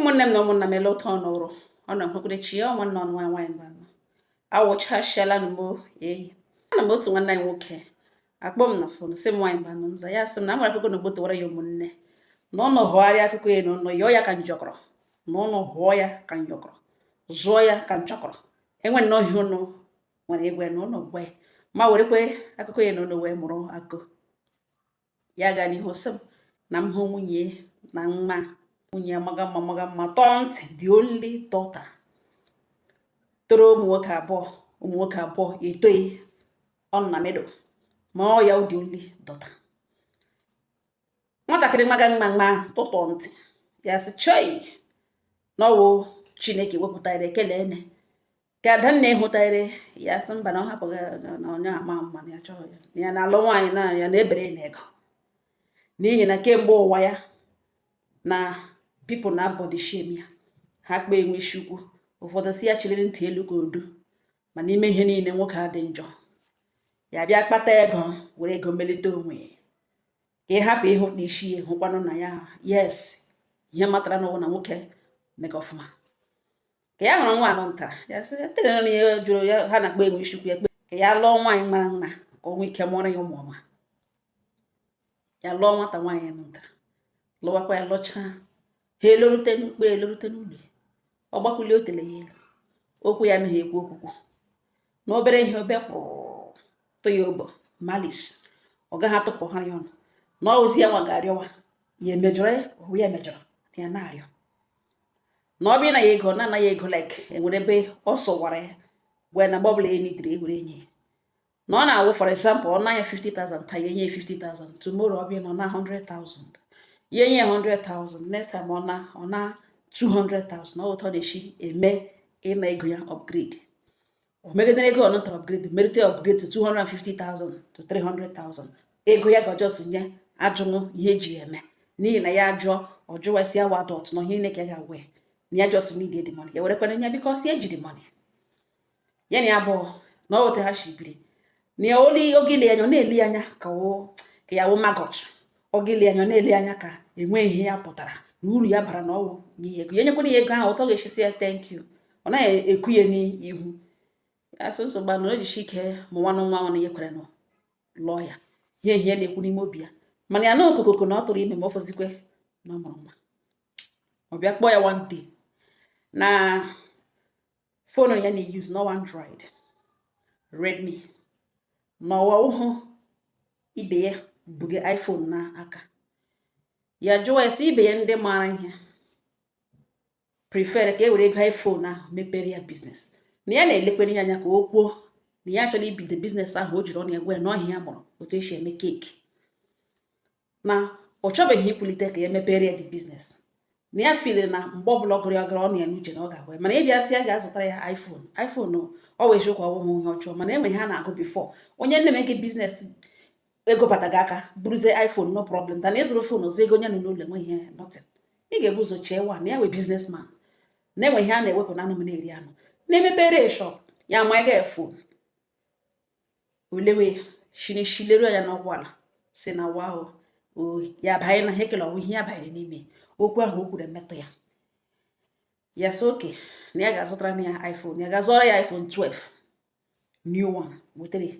Ụmụnne m na ụmụnna m, ele ụtọ ọnụ ụrụ ọ nọ nwekwurechi ya nwanne ọnụ nwaanyị nwaanyị mba nọ awụchasịala m eyi. Ana m otu nwanne anyị nwoke akpọ m na phone, sị m, "Nwaanyị mba nọ." M za ya, sị m na nwere akụkọ na ogbotowara ya ụmụnne na ụnụ hụgharịa akụkọ ya, na ụnụ yọọ ya ka njọkọrọ, na ụnụ hụọ ya ka njọkọrọ, zụọ ya ka njọkọrọ, enwe nnọọ ihe ụnụ nwere igwe na ụnụ gwe ma werekwe akụkọ ya na ụnụ wee mụrụ akụ ya. Gaa n'ihu sị m na m hụ nwunye na nwa nwunye maga mma, maga mma, tọọ ntị, the only daughter, toro ụmụ nwoke abụọ, ụmụ nwoke abụọ etoghị, ọ nọ na middle, ma ọ ya the only daughter. Nwatakịrị maga mma mma, tụtọ ntị. Ya sị, choi, na ọwụ Chineke wepụtara ekele ene ka Adanna hụtara ya. Sị mba, na ọ hapụghị na onye ama mma, na ya chọrọ ya, na ya na-alụ nwaanyị, na ya na-ebere na ego, n'ihi na kemgbe ụwa ya na people na body shame ya, ha kpa enwe isi ukwu. Ụfọdụ si ya chịrịrị ntị elu ka odu, ma n'ime ihe niile nwoke a dị njọ. Ya bịa kpata ego, were ego melite onwe ka ị hapụ ịhụ n'isi ya, hụkwanụ na ya. Yes, ihe matara n'ụwa na nwoke mega ọfụma ka ya hụrụ nwa anọ nta ya, sị tere na ihe jụrụ ya, ha na-akpa enwe isi ukwu ya ka ya lụọ nwaanyị mara mma, ka o nwee ike mụọrọ ya ụmụ ọma. Ya lụọ nwata nwaanyị nọ nta, lụwakwa ya, lụchaa, ha elorute n'ukpe, elorute n'ụlọ, ọ gbakulie otele ya elu, okwu ya anaghị ekwu okwukwu na obere ihe obe kwụrụ tụ ya obo malice, ọ gaghị atụpụ ha ya ọnụ na ọwụzi ya nwa ga-arịọwa ya, emejọrọ ya, ọwụ ya emejọrọ na ya na-arịọ na ọ bịa na ya ego na-anaghị ego, like enwere ebe ọ sọwara ya gwa na mgbe ọbụla ya nidiri ewere enye ya, na ọ na-awụ, for example, ọ na ya 50,000 taa, ya enye ya 50,000. Tomorrow ọ bịa na ọ na 100,000, ya enye ya 100,000. Next time ọ na 200,000. Ọ ụtọ na-esi eme ịna ego ya upgrade. O megidere ego ọ nọtara upgrade, merite upgrade to 250,000 to 300,000. Ego ya ga just nye ajụṅụ ihe eji eme, n'ihi na ya ajụọ, ọ jụwa isi awa adult na ihe niile ka ya ga-agwa ya na ya just need the money, ya werekwana nye, because ya ji the money ya na ya bụ na ọ weta ha shi biri na ya oli. Oge ile anya, ọ na-ele ya anya ka wụ ka ya wụ maggot. Oge ile anya, ọ na-ele anya ka enwe ihe ya pụtara na uru ya bara na ọwụ nye ya ego, ya nyekwana ya ego ahụ, ụtọ ga-eshisi ya thank you, ọ naghị eku ya n'ihu ya. So nsogbu na o jishi ike mụnwanụ nwa nwa na ihe kwere nụ lụọ ya, ihe ihe na-ekwu n'ime obi ya, mana ya na okokoko na ọ tụrụ ime, ma ọ fọzikwe na ọ mụrụ nwa. Ọ bịa kpọọ ya one day na phone ya na-use, no Android, Redmi, na ọwa ụhụ ibe ya buge iPhone n'aka ya. Jụọ ya sị ibe ya ndị maara ihe prefer ka e were ego iPhone ahụ mepere ya business, na ya na-elekwere ya anya ka o kwuo na ya chọrọ ibido business ahụ. O jiri ọnụ ya gwa ya na ọhịa ya mụrụ otu esi eme cake, na ọ chọbeghị ikwulite ka ya mepere ya the business, na ya feel na mgbe ọbụla ọ gụrụ ya, gara ọnụ ya n'uche na ọ ga-agwa ya. Mana ịbịa sị ya ga-azụtara ya iPhone, iPhone ọ wee eziokwu, ọ bụghị ihe ọjọọ, mana enwe ihe a na-agụ before onye nne gị business ego bata gị aka buruzie iPhone, no problem, than ịzụrụ phone ọzọ ego onye nọ n'ụlọ enwe ihe nothing. Ị ga-ebu ụzọ chee wa na ya wee businessman na enwe ihe a na-ewepụ na anụ m na-eri anụ na-emepere shop ya, ma ị ga phone olewe shinishi leruo ya n'ọgwụ ala, si na wa o ya banye na ha ekele ọwụ ihe ya banyere n'ime okwu ahụ o kwuru emetụ ya. Ya sị oke na ya ga-azụtara na ya iPhone, ya ga-azụra ya iPhone 12, new one, wetere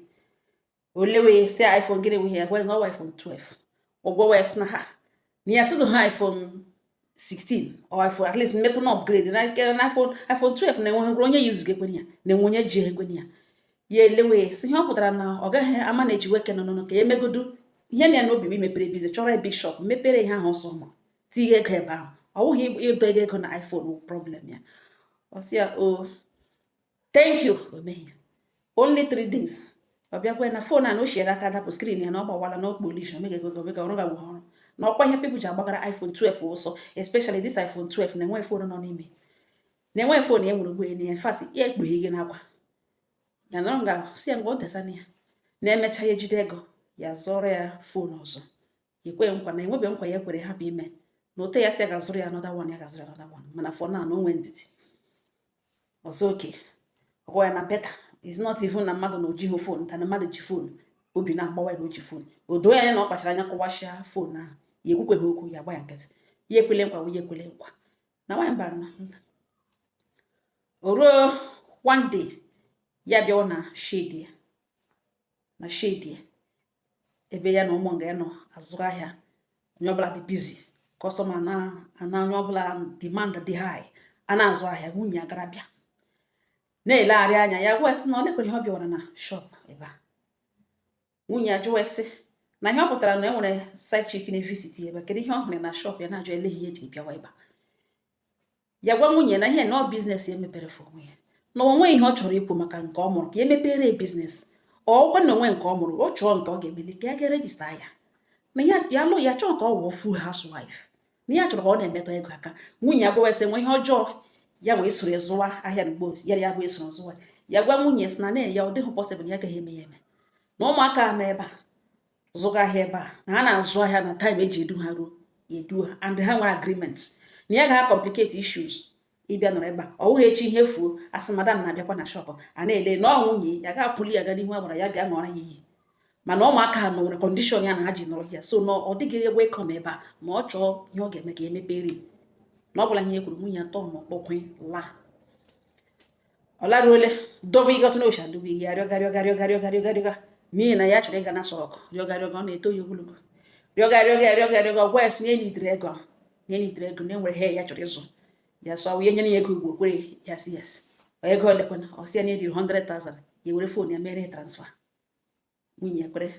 olewe si iPhone gịnị nwe ya, gwa na ọwa iPhone 12. Ụgwọ wee sị na ha na ya sịdụ ha iPhone 16 or iPhone at least metụ na upgrade na nke na iPhone 12 na-enwe onye yuzu ekwenye ya, na-enwe onye ji ekwenye ya. Ya elewe si ihe ọ pụtara na ọ gaghị ama na eji weke nọ nọ ka ya emegodu ihe na ya n'obi m mepere business, chọrọ big shop, mepere ihe ahụ ọsọ mụrụ, tinye ego ebe ahụ. Ọ bụghị ịdọ ego ego na iPhone wụ problem ya. Ọ sị ya o thank you. O meghị ya only 3 days, ọ bịakwa na phone a na o shiere aka dapụ screen ya, na ọ gbawala na ọkpọlish, omega ego, omega ọrụ gagbu ọrụ na ọkwa ihe people ji agbagara iPhone 12 ụsọ, especially this iPhone 12 na-enwe phone nọ n'ime, na-enwe phone ya nwere ugbo ya. In fact, ya ekpughe gị n'akwa ya nọrọ nga si ya mgbe ọ desana ya na-emecha ya ejide ego ya zụọrọ ya phone ọzọ. Ya ekwe nkwa na enwebe nkwa ya kwere hapụ ime na ụtọ ya si ya ga-azụrụ ya another one, ya ga-azụrụ ya another one, mana for now na o nwee ndidi ọzọ. Oke ọgwa ya na better is not even na mmadụ na ojighị phone ta na mmadụ ji phone, obi na-agbawa ya na o ji phone. O doo ya anya na ọ kpachara anya kọwashịa phone ahụ. Ya ekwukweghị okwu, ya agba ya nkịtị. Ya ekwele nkwa, ya ekwele nkwa na Na nwaanyị mba nọ nza. O ruo one day, ya bịawa na shed ya, na shed ya ebe ya na ụmụ nga ya nọ azụ ahịa. Onye ọbụla dị busy, customer na ana, onye ọbụla demand dị high, a na-azụ ahịa. Nwunye ya gara bịa na-elegharị anya. Ya gwa sị na ọ lekwere ihe ọ bịawara na shop ebe a. Nwunye ya jụwa sị na ihe ọ pụtara na e nwere side chick na-evisit ebe. Kedu ihe ọ hụrụ na shop ya na-ajụ eleghị ihe ejiri bịawa ebe a? Ya gwa nwunye na ihe na ọ business ya mepere for onwe ya, na onwe ihe ọ chọrọ ikwu maka nke ọ mụrụ ka ya mepere business. Ọkwa na onwe nke ọ mụrụ, ọ chọọ nke ọ ga-emeli ka ya ga register ya, na ya ya lụ ya chọọ ka ọ wụọ full housewife, na ya chọrọ ka ọ na-emetụ ego aka. Nwunye ya gwawa sị nwe ihe ọjọọ ya wee soro zụwa ahịa n'ugbo ya, ya bụ esoro zụwa. Ya gwa nwunye sị na na ya ọ dịghị possible, ya agaghị eme ya eme, na ụmụaka nọ ebe a zụga ahịa ebe a, na ha na-azụ ahịa na time eji edu ha ruo edu ha, and ha nwere agreement, na ya gaghị complicate issues ịbịa nọrọ ebe a. Ọ bụghị echi ihe fuo, asị madam na-abịakwa na shop a na-ele na ọ nwunye ya ga-apụli ya ga n'ihu agbara ya bịa ṅụọrọ ya iyi. Mana ụmụaka nọ nwere condition ya na ha ji nọrọ ya, so na ọ dịghị welcome ebe a, ma ọ chọọ ihe ọ ga-eme ka emepere na ọ bụla ihe e kwuru. Nwunye atọ ma ọkpọkwe laa, ọ laruole dobe ịgọtụ na osha dobe ya, rịọga, rịọga, rịọga, rịọga, rịọga, rịọga, n'ihi na ya chọrọ ịga na sọrọkụ. Rịọga, rịọga, ọ na-eto ya ogologo. Rịọga, rịọga, rịọga, rịọga, gwa ya sị na enidere ego, na enidere ego, na enwere he ya chọrọ ịzụ. Ya sọ ya nyere ya ego ugbo kwere ya sị yes. Ego olekwana? Ọ sị ya na ediri 100,000. Ya were phone ya mere transfer. Nwunye ya kwere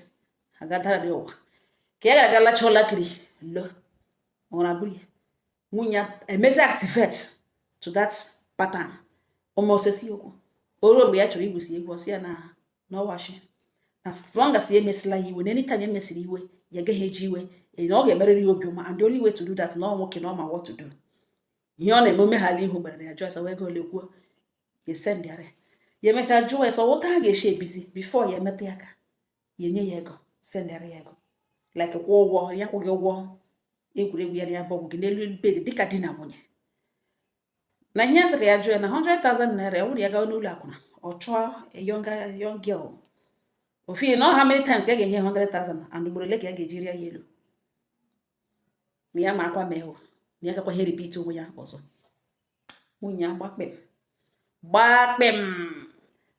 agadara dị ụwa ka ya gara aga lacha ụlakiri lo ụra buru ya. Nwunye ya emezi activate to that pattern ụmụ osisi okwu. O ruo mgbe ya chọrọ igwusi egwu, ọsị ya na n'ọwashi na as long as ya emesila ya iwe, na anytime ya mesịrị iwe, ya agaghị eji iwe, na ọ ga-emerịrị ya obiọma, and the only way to do that na ọ nwoke na ọ ma what to do. Ihe ọ na-eme omeghala ihu gbara ya jụọ ese ego ole kwuo ya sendịara ya. Emechaa jụọ ese ọwụta ha ga-esi ebizi before ya emeta ya ka ya enye ya ego, sendịara ya ego like kwụọ ụgwọ ya, kwụghị ụgwọ egwuregwu ya na ya bụ ọgwụ gị n'elu bed dịka di na nwunye. Na ihe ya sị ka ya jụọ ya na 100,000 naira ya wụrụ ya gawa n'ụlọ akwụna, ọ chọọ a younger young girl ofi na how many times ka a ga-enye 100,000 and ugboro ole ka ya ga-eji rịa ya elu, na ya marakwa mee o na ya gakwa ihe repeat onwe ya ọzọ. Nwunye ya gbakpem gbakpem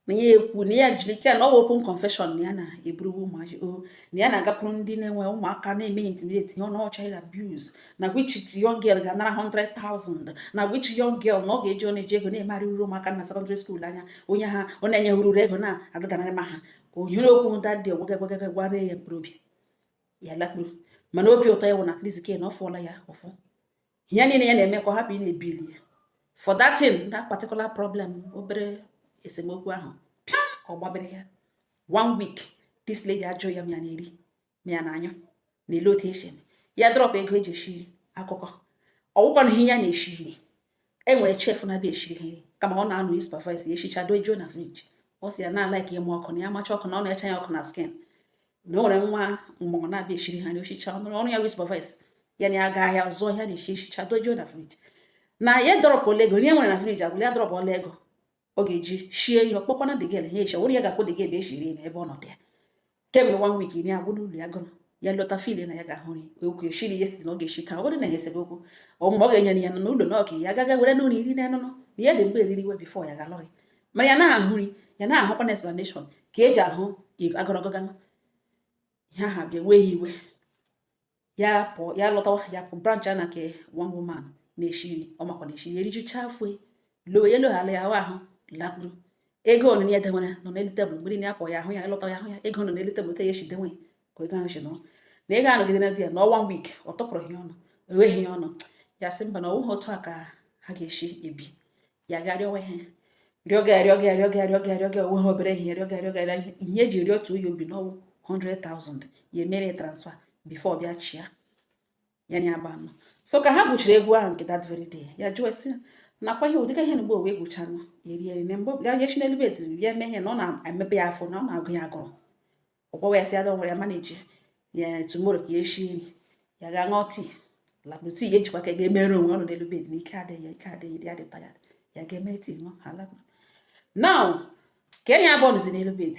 na ya ekwu na ya jiri ike na ọ open confession na ya na-eburuwe ụmụazị o, na ya na-agakwuru ndị na-enwe ụmụaka na-eme intimidate ya, na child abuse, na which young girl ga-anara 100,000, na which young girl na ọ ga-eji ọ na-eji ego na-emarị uru ụmụaka na secondary school anya onye ha ọ na-enye ururu ego na-agaganarị ma ha ohere okwu dadị gwagagwagaga gwara ya mkpụrụ obi ya lakpuru. Mana obi ụtọ ya wụ na at least ke na ọ fụọla ya ụfụ. Ihe niile ya na-eme ka ọ hapụ ị na-ebili ya for that thing, that particular problem, obere esemokwu ahụ pịa ọ gbabere ya one week. This lady ajụ ya ma ya na-eri, ma ya na-anyụ, na ele otu esi eme ya drop ego eji esi nri. Akụkọ ọgwụkwa na ihe ya na-esi nri, e nwere chef na-abịa eshiri ha nri, kama ọ na-anọ supervise ya eshicha dojuo na fridge. Ọ sị ya na like ịma ọkụ na ya macha ọkụ na ọ na-echa ya ọkụ na skin, na o nwere nwa mmụọ na-abịa eshiri ha nri oshicha ọrụ ọrụ ya wee supervise ya na ya ga ahịa zụọ ihe a na-eshi eshicha dojuo na fridge, na ya dropụla ego nri e nwere na fridge agwụla. Ya dropụla ego ọ ga-eji shie ihe ọkpọkwana the girl ya eshi wụrụ ya ga-akwụ the girl ebe eshiri na ebe ọnọdụ ya kemgbe one week iri agwụ n'ụlọ ya gụrụ ya lọta feel na ya ga-ahụ nri okwu eshiri ya site na ọ ga-eshi taa. Ọ bụrụ na ya esebe okwu ọ mgbe ọ ga-enyere ya n'ụlọ na ọka ya agaga were n'ụlọ iri na enụnụ na ya dị mgbe eriri iwe before ya ga-alọrị, mana ya na-ahụ nri ya na-ahụkwa na explanation ka eji ahụ agọrọgọga ihe ahụ abịa wee ya iwe. Ya pụọ, ya lọtawa, ya pụ branch a na ke one woman na-eshi nri ọ makwa na-eshi nri erijucha afọ lowe ya loghala ya ahụ ahụ lakpuru. Ego onene ya denwere nọ n'elu tebụl mgbe niile ya pụọ ya ahụ ya lọta ya ahụ ya ego nọ n'elu tebụl te ya esi denwe ka ego ahụ si nọrọ na ego ahụ nọgidere dị ya na one week ọ tọpụrụ ya ọnụ enweghị ya ọnụ. Ya sị mba, na ọ bụghị otu a ka ha ga-esi ebi. Ya ga rịọwa ihe, rịọga, rịọga, rịọga, rịọga, rịọga, onwe ha obere ihe rịọga, rịọga ihe eji rịọ otu ya obi n'ọwụ 100,000 ya emere transfer before bịa chịa ya na ya ba anọ. So ka ha gwuchiri egwu ahụ nke that very day, ya jụọ sị nakwa ihe ụdịka ihe na mgbe owe gwuchanụ ya eri eri na mgbe ya jechi n'elu bed ya eme ihe na ọ na-emepe ya afọ na ọ na-agụ ya agụrụ. Ọgwawa ya sị ya nwere ya manage ya tomorrow ka ya eshie nri. Ya ga ṅụọ tii lakpuru. Tii ya ejikwa ka ga-emere onwe ọ nọ n'elu bed na ike adịghị ya, ike adịghị ya, dị tired. Ya ga-emere tii ṅụọ, ha lakpuru. Now ka enyi abụọ nọzi n'elu bed,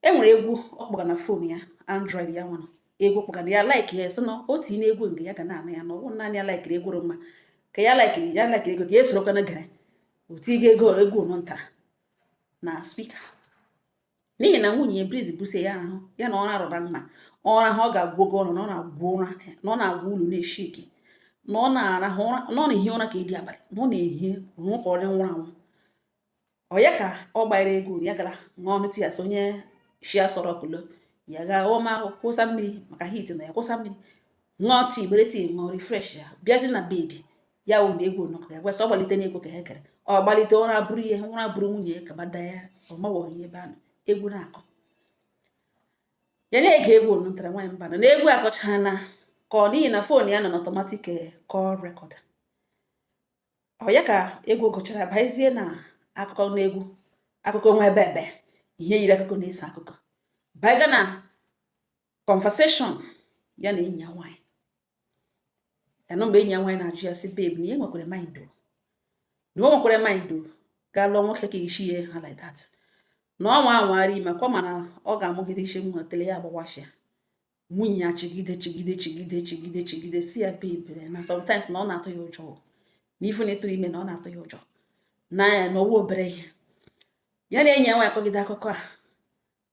e nwere egwu ọ kpọga na phone ya, Android ya nwere egwu kpọga na ya like ya, sị na o tinye egwu nke ya ga na-anụ ya na ọwụ naanị ya likeri egwu mma. Ka ya likeri, ya likeri ego, ka ya esorokwana gere otu ịga ego egwu nọ ntara na speaker, n'ihi na nwunye ya breeze busie ya ahụ ya na ọra rụra mma ọra ha, ọ ga-agwụ oge ọrụ na ọ na-agwụ ụra, na ọ na-agwụ ụlọ na-eshiki, na ọ na-arahụ ụra, na ọ na-ehi ụra ka ịdị abalị, na ọ na-ehi rụọ ka ọ dị nwụrụ anwụ. Ọ ya ka ọ gbanyere egwu, ya gara ṅụọ ọnụ tii asị onye shi asọrọ kulo ya gaa ọma kwụsa mmiri maka heat na ya kwụsa mmiri, ṅụọ tii, gbere tii ṅụọ, refresh ya, bịazi na bed ya wụ mgbe egwu nọkọ ya gwasị ọ gbalite n'egwu ka ha gere. Ọ gbalite, ụra buru ihe, ụra buru nwunye ya ka bada ya, ọ mawaghị ebe ahụ egwu na-akọ. Ya na-ege egwu onu ntara nwaanyị mba na egwu akọchana ka ọ, n'ihi na phone ya nọ n'automatic call record. Ọ ya ka egwu gụchara, bazie na akụkọ n'egwu, akụkọ nwa ebe ebe ihe yiri akụkọ na-eso akụkọ, baga na conversation ya na enyi ya nwaanyị ya nọ. Mgbe enyi ya nwaanyị na-ajụ ya sị, "Babe, na ihe nwekwara mind o, na o nwekwara mind o, gaa lụọ nwoke ka isi ya ha like that, na ọ nwa anwagharị ime kwa, mana ọ ga-amụgide isi nwa tele ya agbawashịa." Nwunye ya chigide, chigide, chigide, chigide, chigide, si ya, "Babe, na sometimes na ọ na-atụ ya ụjọ, na ifu na ịtụrụ ime na ọ na-atụ ya ụjọ na ya na ọwa obere ihe." Ya na enyi ya nwaanyị akọgide akụkọ a,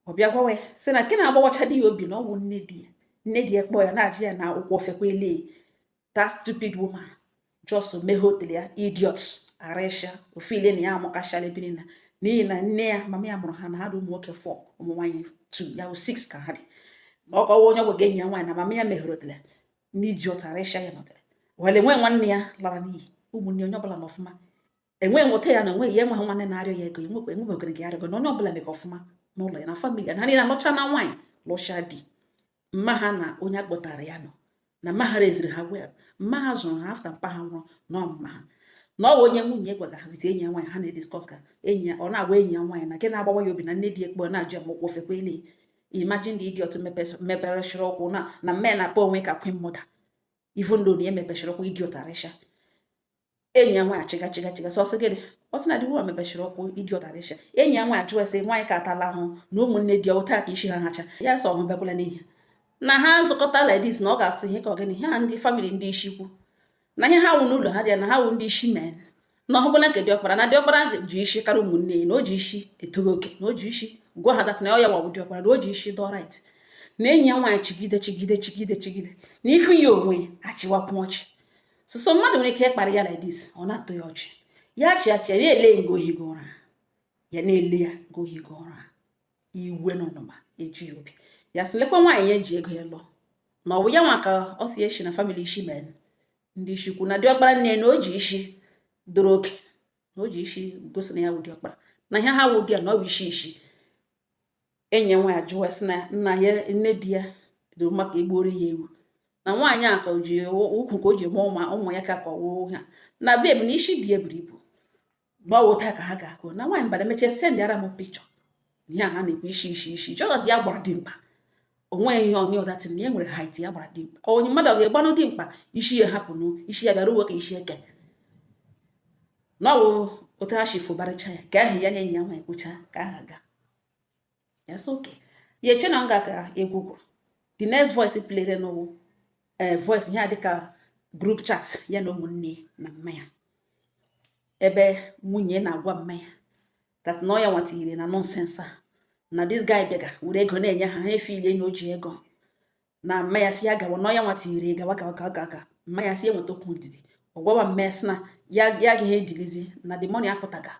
ọ bịa gwawa ya sị na nke na-agbawacha di ya obi na ọ bụ nne di ya. Nne di ya kpọọ ya na-ajụ ya na ụkwụ ofekwa ele. That stupid woman just meghe otele ya, idiot arisha ofile na ya amụkachala ebe niile, n'ihi na nne ya, mama ya mụrụ ha na ha dị ụmụ nwoke 4, ụmụ nwaanyị 2, ya bụ 6 ka ha dị, na ọ kọwa onye ọgwụ enyi ya nwaanyị na mama ya meghere otele na idiot arisha ya nọtere wale enwe nwanne ya lara n'iyi. Ụmụnne onye ọbụla na ọfụma enwe nweta ya na onweghị ya, enweghị nwanne na-arịọ ya ego, enwekwa enwebegoro gị arịgo, na onye ọbụla mega ọfụma n'ụlọ ya na family ya, na ha niile alụcha na nwaanyị, lụcha di. Mma ha na onye akpọtara ya nọ na mma ha reziri ha well, mma ha zụrụ ha after mpa ha nwụrụ, na ọmụma ha na ọ bụ onye nwunye gwaga ha with enyi ya nwaanyị. Ha na-ediscuss ka enyi ya ọ na-agwa enyi ya nwaanyị na nke na-agbawa ya obi na nne di ekpo na-ajụ ya ma ụkwụ ofekwa ele. Imagine the idiot mepere shiri ụkwụ na mme na-akpọ onwe ka queen mother, even though na ya mepechiri ụkwụ, idiot arisha. Enyi ya nwaanyị achịga chịga chịga sọ ọsị gịnị? Ọ sị na the woman mepechiri ụkwụ, idiot arisha. Enyi ya nwaanyị ajụwa sị, nwaanyị ka atala ahụ na ụmụnne di ya ụta ka isi ha hacha ya sọ ọhụ bekwala n'ihe na ha nzukọta like this, na ọ ga-asị ihe ka ọ gịnị ha ndị family ndị isi kwu na ihe ha wụ n'ụlọ ha dị ya na ha wụ ndị isi men, na ọhụkwala nke diọkpara, na diọkpara ji isi karịa ụmụnne ya, na o ji isi etoghị oke, na o ji isi gwa ha that na ọ ya wawụ diọkpara, na o ji isi dọ right. Na enyi ya nwaanyị chigide, chigide, chigide, chigide, na ifu ya onwe achịwapụ ọchị soso mmadụ nwere ike ịkparị ya like this, ọ na-atụ ya ọchị, ya achị achị ya na-ele nga ohigo ụra, ya na-ele ya nga ohigo ụra, iwe na ọnụma eju ya obi. Ya sị lekwa nwaanyị ya ji ego ya lụọ, na ọ bụ ya nwa ka ọ si eshi na family isi men, ndị isi kwu, na diọkpara nne na o ji isi doro oke, na o ji isi gosi na ya wụ diọkpara, na ihe ha wụ di ya na ọ bụ isi isi. Enyi ya nwaanyị ajụwa sị na nna ya, nne di ya dị mma ka egbuoro ya ewu, na nwaanyị a ka o ji ukwu ka o ji mụọ ụmụ ụmụ ya ka ọ wụ ha na babe, na isi di ya buru ibu, na ọ wụ taa ka ha ga-akụ na nwaanyị mbara mechie send ara m picture ihe a ha na-ekwu isi isi isi jọs ya gbara dimkpa, o nweghị ihe onye ọdatị na ya nwere height ya gbara dimkpa. Onye mmadụ ọ ga-egbanụ dimkpa isi ya hapụnụ isi ya bịara uwe ka isi eke, na ọ wụ otu ha si fụbarịcha ya ka ahụ ya na enyi ya nwaanyị kwucha ka aha ga ya sị oke ya eche na nga ka egwu gwụrụ. The next voice playere n'ụwụ ee voice ihe a dịka group chat ya na ụmụnne na mma ya, ebe nwunye na-agwa mma ya that na ọ ya nwatinyere na nonsense a, na this guy bịaga were ego na-enye ha, ha efilie na o ji ego, na mma ya si ya gawa, na ọ ya nwatinyere gawa gawa gawa gawa. Mma ya si enweta okwu ndidi, ọ gwawa mma ya sị na ya ya agaghị edilizi na the money apụtaga,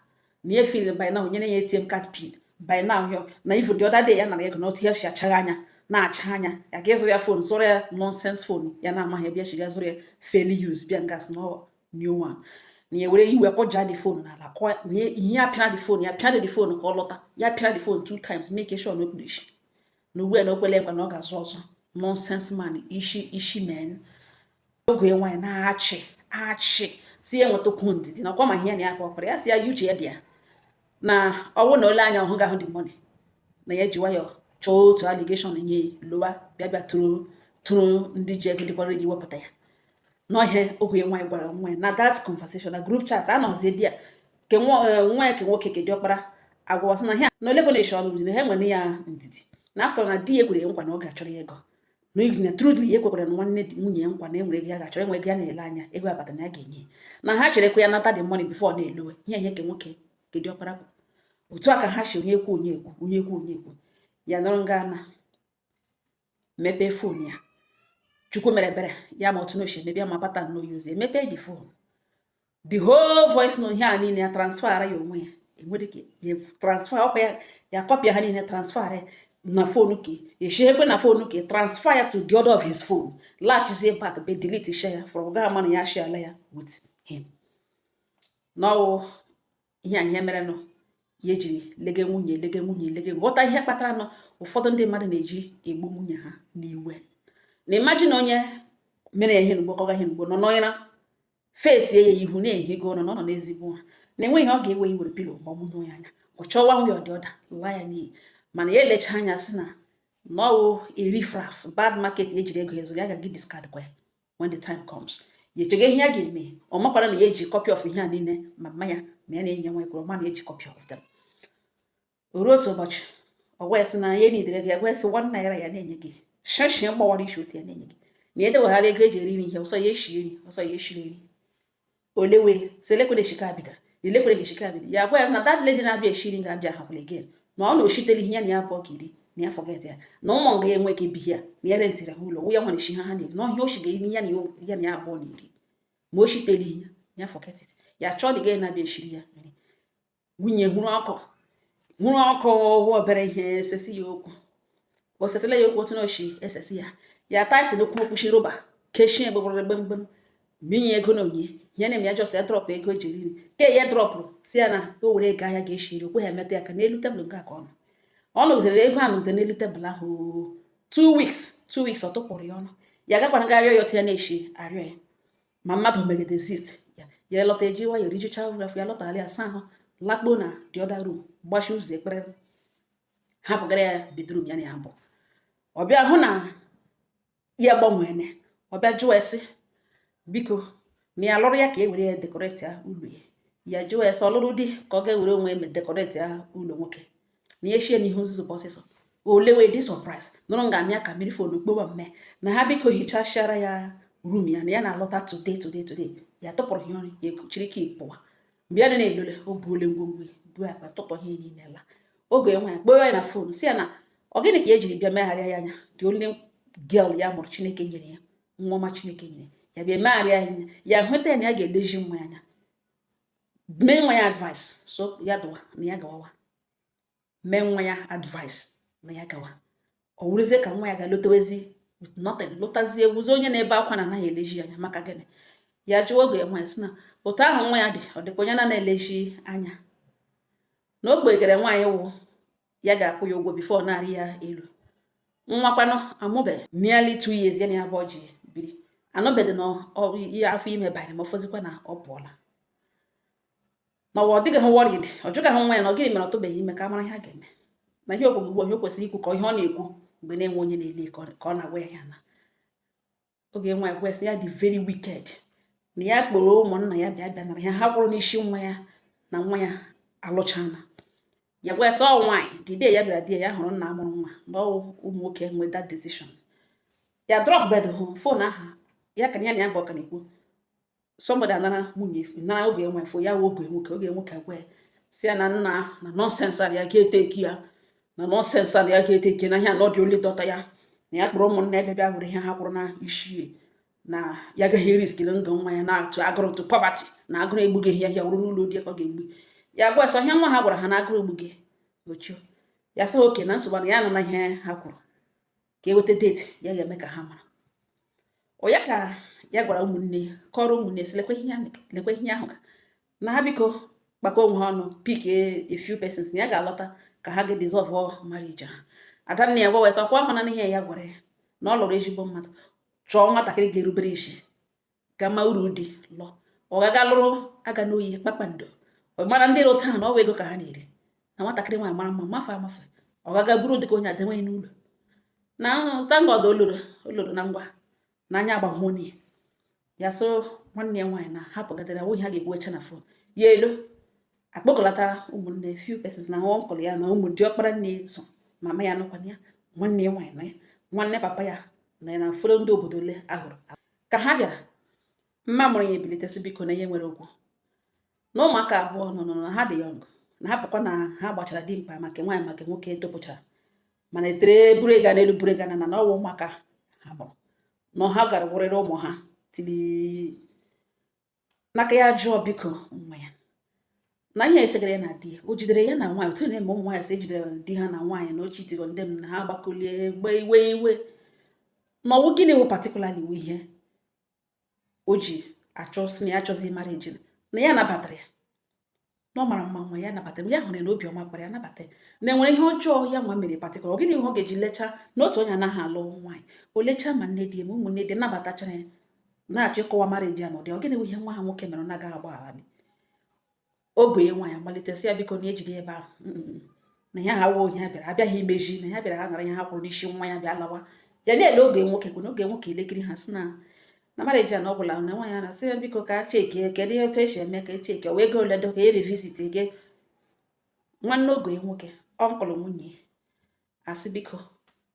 na ya feel by now nyere ya ATM card pin by now yo, na even the other day ya nara ego na otu ya si achaghị anya na-acha anya ya ga ịzụrụ ya phone, zụrụ ya nonsense phone ya na-amaghị ebe ya shiga zụrụ ya, fairly use bịa ngas na new one, na ya were iwe kpọjaa the phone n'ala kụọ na ihe ya pịara the phone, ya pịara the phone ka ọ lọta, ya pịara the phone two times, make sure na o kpuru isi, na ugbu a na o kwele nkwa na ọ ga-azụ ọzọ. Nonsense man, isi isi men. Oge nwaanyị na-achị achị si ya enwetakwu ndidi na ọkwa ma ihe ya na ya kpọkwara ya, si ya uche ya dị ya na ọwụ na ole anya ọhụ ga-ahụ the money, na ya ji nwayọọ chọọ otu allegation nye lowa bịa bịa tụrụ tụrụ ndị ji ego dịkwara iji wepụta ya n'ọhịa. Oge nwaanyị gwara nwa ya na that conversation na group chat anọzie di ya ke nwa ya ke nwoke ke diọkpara agwawasị na ha na olekwe na-eshi ọrụ na ha nwere ya ndidi na after na di ya kwere nkwa na ọ ga-achọrọ ya ego, Na truly, ya ekwekwara na nwanne di nwunye ya nkwa na enwere ego ya ga-achọrọ, enwe ego ya na-ele anya, ego abata na ya ga-enye, na ha cherekwa ya nata the money before ọ na-elowe ihe ke nwoke ke diọkpara kwuru. Otu a ka ha si onye kwu, onye ekwu, onye kwu, onye ekwu. Ya nọrọ nga na mepee phone ya. Chukwu mere ebere, ya ma otu n'oshi emepe ya, ma pattern no use emepe the phone, the whole voice note, ihe a niile ya transfer ya onwe ya, enwere ike ya transfer ọkwa ya, ya copy ha niile, transfer ya na phone, ke eshighekwe na phone, ke transfer ya to the other of his phone, laghachizie back be delete share ya from gaa ama na ya share ya with him. N'ọwụ ihe a, ihe merenụ ya ejiri lege nwunye, lege nwunye, lege, ghọta ihe kpatara nụ ụfọdụ ndị mmadụ na-eji egbu nwunye ha n'iwe. Na imagine onye mere ya ihe n'ugbo, kọga ihe n'ugbo, nọ n'ọnyara fesie ya ihu na-ehigo ụra, na ọ nọ n'ezigbo ụra, na enweghị ihe ọ ga-ewe iwere pillow gbagbuo ya anya. Ọ chọwa nwe ọdị ọda laa ya n'iyi. Mana ya elecha anya sị na ọwụ a riffraff, bad market. Ejiri ego ezu ya ga-gị discard kwa ya when the time comes. Ya echega ihe ya ga-eme. Ọ makwara na ya eji copy of ihe a niile, ma mma ya, ma ya na enyi ya nwaanyị kwuru, ọ ma na eji copy of them. O ruo otu ụbọchị, ọ gwa ya sị na ya nidere gị, ya gwa ya sị ₦1 ya na-enye gị shishi gbawara isi otu ya na-enye gị, na edeweghara ego eji eri nri, ihe ọsọ ya eshi nri, ọsọ ya eshiri nri olewe sị elekwere shika bidara, elekwere gị shika bidara. Ya gwa ya na that lady na-abịa eshiri ga-abịa hakwala again, na ọ na oshitele ihe ya na ya abụọ ka iri, na ya forget ya, na ụmụ nga ya enwe ike bi ya, na ya rentịrị ha ụlọ, ya nwere shi ha, ha na-eri na ọhịa o shiga iri ya na ya na ya abụọ na-eri, ma o shitele ihe ya, ya forget it, ya chọọ dị ga na-abịa eshiri ya nri. Nwunye hụrụ ọkụ, hụrụ ọkụ wụ obere ihe esesi ya okwu, o sesila ya okwu otu na oshi esesi ya, ya tighten okwu, okwuchi rọba keshie gbegbere gbemgbem, minye ego na onye ihe na-eme ya, just ya drop ego eji eri nri ke ya dropụrụ, si ya na o were ego ahịa ga-eshi nri. Okwe ha emetụ ya ka n'elu tebụl nke a ka ọ nọ, ọ nọgidere ego a nọgide n'elu tebụl ahụ 2 weeks, 2 weeks. Ọ tụpụrụ ya ọnụ, ya gakwana ga arịọ ya otu ya na-eshi arịọ ya, ma mmadụ megide exist ya, ya lọta, eji nwayọ rijucha uru afọ, ya lọtara, ya asa ahụ, lakpuo na the other room, gbachi ụzọ ekpere, hapụgara ya bedroom ya na ya bụ. Ọ bịa hụ na ya gbanwere, ọ bịa jụọ esi biko na ya lụrụ ya ka e were ya decorate ya ụlọ ya. Ya jụọ ya sị ọ lụrụ di ka ọ ga-ewere onwe ya decorate ya ụlọ nwoke, na ya eshie n'ihu nzuzu ọsịsọ ole wee dị surprise nụrụ nga amịa ka mmiri phone kpowa mme na ha biko hichasịara ya room ya, na ya na-alọta today, today, today. Ya tụpụrụ ya ọrụ, ya ekuchiri ka pụwa. Mgbe ya dị na-elole, o buole ngwongwo ya, buo akpa, tụtọ ihe niile la. Oge nwa ya kpọọ ya na phone, si ya na ọ gịnị ka e jiri bịa megharịa ya anya, the only girl ya mụrụ, Chineke nyere ya nwa ọma, Chineke nyere ya, bịa megharịa ya anya. Ya hụta ya na ya ga-elezi nwa ya anya, mee nwa ya advice, so ya dụwa na ya gawawa, mee nwa ya advice na ya gawa. Ọ wụrụzie ka nwa ya ga-lotewezi with nothing, lụtazie, wuzie onye na-ebe akwa na anaghị eleji ya anya. Maka gịnị? Ya jụọ oge nwa ya sị na otu ahụ nwa ya dị, ọ dịka onye na na-eleji anya, na o kpegere nwaanyị wụ ya ga-akwụ ya ụgwọ before na-arị ya elu. Nwa kwanụ amụbeghị, nearly 2 years ya na ya abụọ ji biri, anụbeghị na ihe afọ ime banyere, ma ọ fọzikwa na ọ pụọla na ọ dịghị ha worried. Ọ jụghị ahụ nwa ya na ọ gịnị mere ọ tụbeghị ime, ka a mara ihe a ga-eme na ihe okwuru ugbu a, ihe o kwesịrị ikwu, ka ihe ọ na-ekwu mgbe na-enwe onye na-ele ka ọ na-agwa ya ya na oge nwa ya kwesị ya dị very wicked, na ya kpọrọ ụmụnna ya bịa bịa nara ya, ha kwụrụ n'isi nwa ya, na nwa ya alụchana. Ya gwa ya sị ọ nwaanyị the day ya bịara di ya, ya hụrụ nna mụrụ nwa na ọ ụmụ nwoke nwe that decision. Ya drop bed hụ phone ahụ ya ka ya na ya bụ ọka na-ekwu. Somebody anara nwunye, nara oge nwe phone ya wụ oge nwoke, oge nwoke agwa ya si ya na nna na nonsense a na ya ga-eteki ya, na nonsense a na ya ga-eteki na ihe na ọ dị only daughter ya, na ya kpọrọ ụmụnna ebe bịa were ihe ha kwụrụ na isi, na ya agaghị risk ndụ nwa ya na-atụ agụrụ to poverty, na agụrụ egbughị ya, ya wụrụ n'ụlọ di ya ka ọ ga-egbu ya. Gwa sọ ihe nwa ha gwara ha na agụrụ egbughị ochio. Ya sị oke na nsogbu na ya nọ na ihe ha kwuru ka eweta date ya ga-eme ka ha mara. Ọ ya ka ya gwara ụmụnne ya, kọrọ ụmụnne sị lekwe ihe ya mere, lekwe ihe ahụ ga na ha biko kpakọ onwe ha ọnụ, pick a few persons, na ya ga-alọta ka ha ga-dissolve marriage ha. Adanne ya gwa sị ọkwa ahụ na ihe ya gwara ya na ọ lụrụ ezigbo mmadụ, chọọ nwatakịrị ga-erubere isi, ga ma uru dị lọ, ọ gaga lụrụ aga n'oyi kpakpando, ọ mara ndị rụ taa na ọwa ego ka ha na-eri, na nwatakịrị nwaanyị mara mma mafe amafe, ọ gaga buru dịka onye adenweghị n'ụlọ. Na thank God, o loro, o loro na ngwa na anya agbahụo ya. Ya so nwanne ya nwaanyị na hapụgadara nwunye ha ga-egbuecha na phone ya elo akpọkọlata ụmụnne, few persons, na uncle ya na ụmụ diọkpara nne so mama ya nọkwana ya, nwanne ya nwaanyị nọ ya, nwanne papa ya Na ya na ụfọdụ ndị obodo ole ahụrụ ka ha bịara, mma mụrụ ya ebilitesị, biko, na ihe nwere okwu na ụmụaka abụọ nọ nọ na ha dị young, na ha pụkwa na ha gbachara dimkpa maka nwaanyị, maka nwoke topụchara, mana etere buru ịga n'elu, buru ịga na na ọwụ ụmụaka ha mụrụ na ha gara wụrịrị ụmụ ha tili n'aka. Ya jụọ, biko, nwa ya na ihe esegara ya na di ya, o jidere ya na nwaanyị, otu na-eme ụmụ nwaanyị sị ejidere di ha na nwaanyị na ochie tigo ndị m na ha gbakọlie gbe iwe iwe na ọwụ gịnị wụ particularly wụ ihe o ji achọ sị na ya achọzi marriage, na ya nabatara ya, na ọ mara mma, nwa ya nabatara ya, hụrụ ya na obiọma kpara ya nabata ya, na enwere ihe ọjọọ ya nwa mere particular. Ọ gịnị ihe ọ ga-eji lechaa na otu onye anaghị alụ nwaanyị, o lechaa ma nne di ya ma ụmụnne di nabatachara ya, na-achọ ịkọwa marriage ya n'ụdị ọ gịnị bụ ihe nwa ha nwoke mere ọ na-agaghị agbaghara dị oge ya. Nwaanyị amalite sị ya, biko, na ejide ebe ahụ, na ya ha wụ ihe ha bịara abịaghị imeji, na ya bịara ha nara ihe ha kwụrụ n'isi nwa ya bịa lawa. Ya na-ele oge nwoke bụ na oge nwoke elekiri ha, sị na marriage a na ọ gwụla na nwaanyị a na-asị ya, biko, ka a cheke kedu ihe otu esi eme ka echeke wee ego ole do ka e revisit ge. Nwanne oge nwoke, uncle nwunye, asị, biko,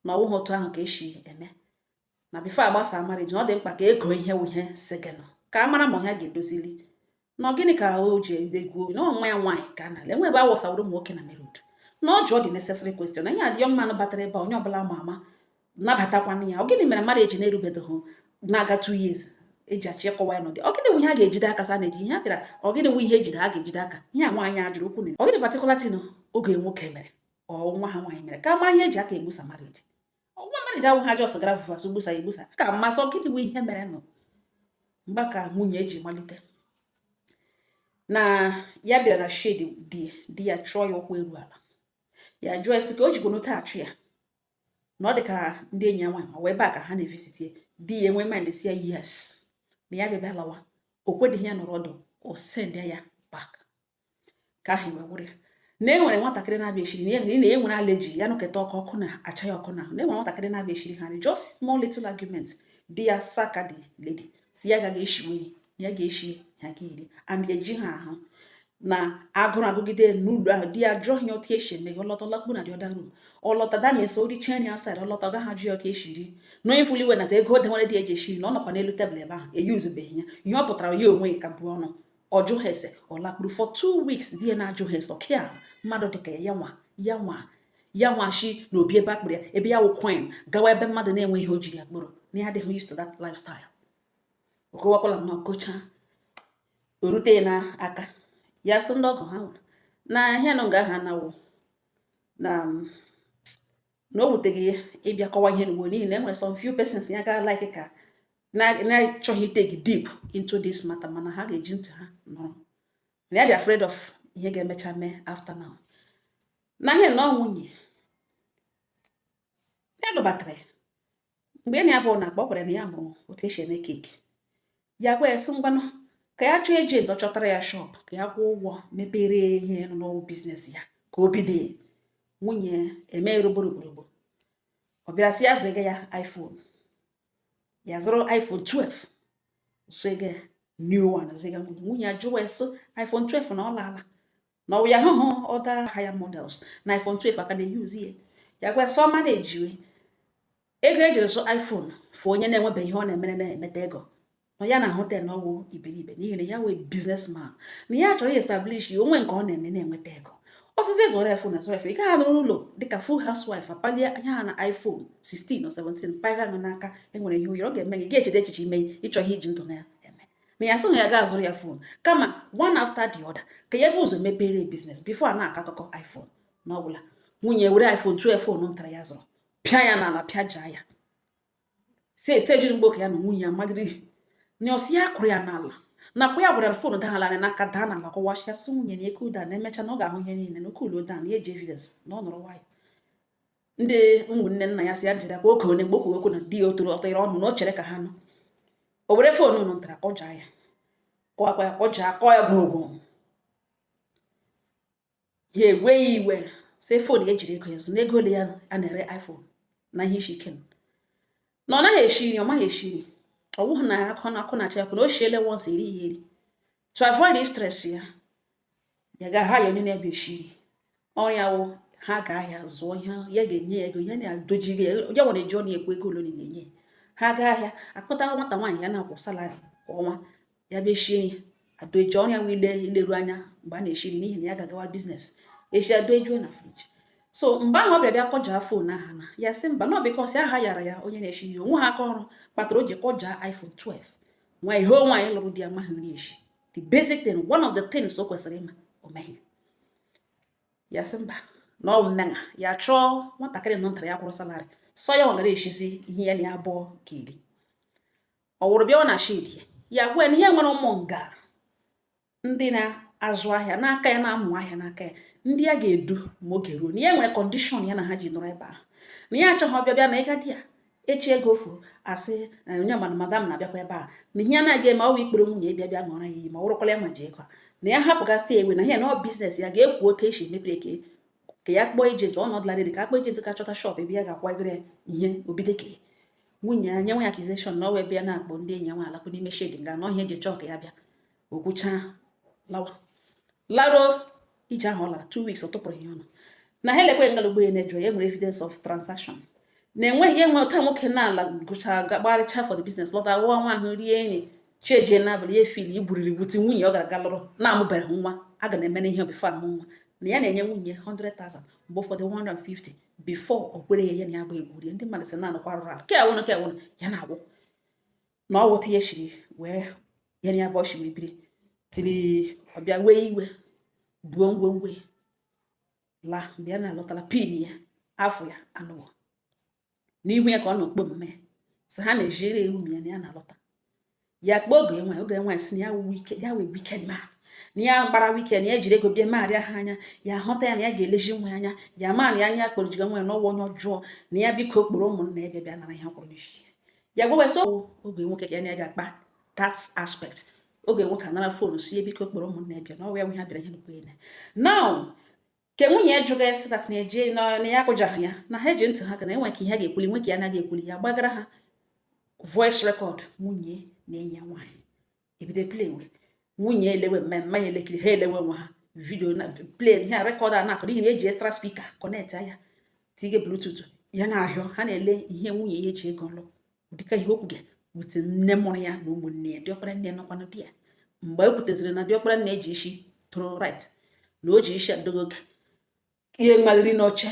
na ọwụghị otu ahụ ka esi eme, na before agbasa marriage na ọ dị mkpa ka ego ihe wụ ihe segenụ ka a mara ma ọhịa ga-edozili na ọ gịnị ka o ji egwu na nwa ya nwaanyị ka a na-ale enwe ebe a wụsaworo ụmụ nwoke na merud, na ọ jụọ the necessary question, na ihe adị young man batara ebe a, onye ọbụla ma ama nabatakwana ya, ọ gịnị mere marriage na-erubedoghị na-aga 2 years eji achọ ịkọwa ya n'ụdị ọ gịnị wụ ihe a ga-ejide aka sa na-eji ihe a bịara, ọ gịnị wụ ihe ejide a ga-ejide aka ihe a nwaanyị a jụrụ okwu na ọ gịnị particular thing oge nwoke mere, ọ nwa ha nwaanyị mere, ka mara ihe eji aka egbusa marriage. Nwa marriage awụ ha just gara fụfasụ gbusa egbusa ka mmasị. Ọ gịnị wụ ihe mere nụ mgba ka nwunye eji malite na ya bịara na shed di ya chụọ ya ụkwụ eru ala. Ya jụọ esi ka o jikwa n'ote achụ ya, na ọ dị ka ndị enyi ya nwaanyị wee ebe a ka ha na-evisit di ya, enwe mind si ya yes, na ya bịa bịa lawa, o kwedịghị ya nọrọ ọdụ, o send ya back ka ahụ wee wụrụ ya na e nwere nwatakịrị na-abịa eshiri na na e nwere allergy ya nụketa ọkụ, ọkụ na-acha ya ọkụ n'ahụ, na e nwere nwatakịrị na-abịa eshiri ha nri. Just small little argument, di ya saka the lady, si ya agaghị eshiweri, na ya ga-eshi ya ga-eri and eji ha ahụ na agụrụ agụgide n'ụlọ ahụ. Di ya jụọ ya otu esi eme ya, ọlọta ọlakpu na the other room, ọlọta that means o richie nri outside, ọlọta ọ gaghị ajụ ya otu esi ri, na onye fụli iwe nata ego o denwere di eji esi nri na ọ nọkwa n'elu tebụl ebe ahụ eyuzubeghị ya. Ihe ọ pụtara ya onwe ya ka bụ ọnụ ọ jụ ha ese, ọ lakpuru for 2 weeks. Di ya na-ajụ ha ese ọkịa mmadụ dịka ya nwa ya nwa ya nwa shi na obi ebe akpụrụ ya ebe ya wụ queen gawa ebe mmadụ na-enweghị o jiri ya kpụrụ, na ya adịghị used to that lifestyle. Okowakwala m na ọkọcha o rute ya n'aka, ya sị ndị ọgọ ha nwere na ihe nọ nga ha na-awụ na o wuteghị ya ịbịa kọwa ihe n'ugbo, n'ihi na e nwere some few persons ya ga like ka na-achọghị take deep into this matter, mana ha ga-eji ntị ha nọrọ na ya dị afraid of ihe ga-emecha mee after now. Na ihe na ọ nwunye ya lụbatara ya mgbe ya na ya bụ na akpa ọ gwara na ya mụrụ otu esi eme cake, ya gwa ya sị ngwanụ ka ya chọọ agent, ọ chọtara ya shop ka ya kwụọ ụgwọ mepere ya ihe nọ n'ọwụ business ya ka o bido. Nwunye eme roboroborobo, ọ bịara sị ya ziga ya iPhone, ya zụrụ iPhone 12, ziga new one, ziga nwunye. Nwunye ya jụwa ya sị iPhone 12 na ọ laala, na ọ ya hụhụ other higher models, na iPhone 12 aka na-eyuzi ya. Ya gwa ya sị ọma na-ejiwe ego ejiri zụ iPhone fụ onye na-enwebeghị ihe ọ na-emere na-emeta ego na ya na-ahụta ya na ọwụ iberibe, n'ihi na ya wee businessman na ya chọrọ establish ya onwe nke ọ na-eme na-enweta ego. Ọsịsọ zụrụ iPhone azụrụ iPhone, ị gaghị anọrọ n'ụlọ dịka full housewife apalie anya ha na iPhone 16 or 17 paga nọ n'aka. Enwere ihe uyere ọ ga-eme gị ga-echeta echiche ime ịchọ ihe iji ndụ na-eme na ya sị na ya ga-azụrụ ya phone, kama one after the other, ka ya bụ ụzọ mepere business before a na-akọ akụkọ iPhone na ọbụla. Nwunye were iPhone 12 phone ntara ya zụrụ pịa ya n'ala, pịa jaa ya si stage mgbe oke ya na nwunye ya maliri na ọsị ya kụrụ ya n'ala nakwa ya gwara ya phone dahala anya n'aka daa n'ala kọwachịa, sị nwunye na eke ụda na emecha na ọ ga-ahụ ihe niile na oke ụlọ daa na ya eji evidence na ọ nọrọ nwayọ. Ndị ụmụnne nna ya si ya jide akwa oge onye mgbe o kwuru okwu na di ya o toro ọtịrị ọnụ na o chere ka ha nụ, o were phone nụ ntara kọjaa ya, kọwakwa ya, kọjaa, kọọ ya gwogwo, ya ewe ya iwe, sị phone ya ejiri ego ezu na ego ole ya a na-ere iPhone na ihe isi ike na ọ naghị eshi nri, ọ maghị eshi nri, ọ bụghị na akụ na akụ na-acha akụ na o shiele once eri ya eri. To avoid stress ya, ya ga-aha ya onye na-ebe eshi nri ọrịa wụ ha ga ahịa zụọ ihe ya ga-enye ya ego ya na-adoji ya, ya nwere eji ọnụ ekwu ego ole na ga-enye ya. Ha gaa ahịa, akpụta nwata nwaanyị ya na-akwụ salary kwa ọnwa, ya bịa shie nri, adoeji ọrụ ya nwe ile ileru anya mgbe a na-eshi nri, n'ihi na ya ga-agawa business echi, adoejuo na fridge. So mgbe ahụ ọ bịara bịa kọjaa phone aha na ya sị mba, nọ because aha yara ya onye na-eshi nri onwe ha aka ọrụ kpatara o ji kọjaa iPhone 12. Nwa ihe nwaanyị lụrụ di amaghị nri eshi, the basic thing, one of the things o kwesịrị ịma, o meghị. Ya sị mba, na ọ mmenga ya chọọ nwatakịrị nọ ntara ya kwụrụ salary, sọ ya nwagara eshizi ihe ya na ya abụọ ga-eri. Ọ wụrụ bịawa na shed ya, ya gwa ya na ihe nwere ụmụ nga ndị na-azụ ahịa n'aka ya, na-amụ ahịa n'aka ya, ndị ya ga-edu ma oge ruo, na ya nwere condition ya na ha ji nọrọ ebe ahụ, na ya achọghị ọbịa bịa na ịga di ya echi ego fuo, asị onye mana madam na-abịakwa ebe a, na ihe ya na-aga eme ọwa ikpere nwunye bịa bịa ṅụọrọ ya iyi ma ọ bụrụkwala ya ma ji ego a, na ya hapụgasị ewe na ihe na ọ business ya ga-ekwu otu esi emepere ka ya kpọọ agent ọnọdụla ready, ka akpọọ agent ka chọta shop ebe ya ga-akwagoro ihe obido ka nwunye ya nye nwe accusation na ọwa ebe ya na-akpọ ndị enyi ya nwa alakwu n'ime shed nga na ọhịa eji chọọ ka ya bịa okwucha lawa laruo. Ije ahụ ọ lara 2 weeks, ọ tụpụrụ ihe ọnụ na ha elekwe ngalugbo ya na-eju ya nwere evidence of transaction na enweghị enwe ụta nwoke na-ala gụcha gbagharịcha for the business, lọta wụọ nwa ahụ rie nri, chejie n'abalị, ya efili igwuriri wuti nwunye ọ gara aga lụrụ na-amụbeghị nwa a ga na-eme n'ihe before amụ nwa, na ya na-enye nwunye 100,000, mgbe ụfọdụ 150, before o kwere ya, ya na ya bụ egwurie. Ndị mmadụ sị na anụkwa rụrụ ala ke awụnụ ke awụnụ ya na-agwụ na ọ wụta ya shiri wee ya na ya bụ ọchị wee biri tiri ọbịa wee iwe buo ngwongwo laa. Mgbe ya na-alọtala pin ya afọ ya anụwo n'ihu ya ka ọ nọ kpo mme sị ha na-ejiri ewu ya na ya na-alọta, ya kpọọ oge nwaanyị. Oge nwaanyị sị na ya wụ wicked, ya wee wicked man, na ya gbara wicked, na ya jiri ego bịa megharịa ha anya, ya hụta ya na ya ga-eleji nwa ya anya, ya ma na ya anya kpọrọ jiga nwa ya n'ọwa onye ọjọọ, na ya biko kpọrọ ụmụnna ya bịa bịa nara ihe ọ kwụrụ n'isi ya. Gwawa sị oge nwoke ka ya na ya ga-akpa that aspect. Oge nwoke anara phone si ya biko kpọrọ ụmụnna ya bịa na ọwa ya nwe ha bịara ihe n'okwu ya. Now ke nwunye ya jụga ya sị that na eje na ya akụjaghị ya, na ha eji ntị ha ka na enwe ka ihe a ga-ekwuli nwe ka ya anaghị ekwuli. Ya gbagara ha voice record nwunye na enyi ya nwaanyị, ebido play we nwunye elewe mmemme ya, elekiri ha elewe onwe ha video na play ihe a record a na-akọ, n'ihi na eji extra speaker connect ya tinye Bluetooth ya na-ahịọ ha na-ele ihe nwunye ya eji ego lụ, ụdịka ihe okwu gị wute nne mụrụ ya na ụmụnne ya, diọkpara nne nọkwanụ di ya. Mgbe e kwuteziri na diọkpara nne eji isi tụrụ right na o ji isi adogo oge ihe mmaliri n'oche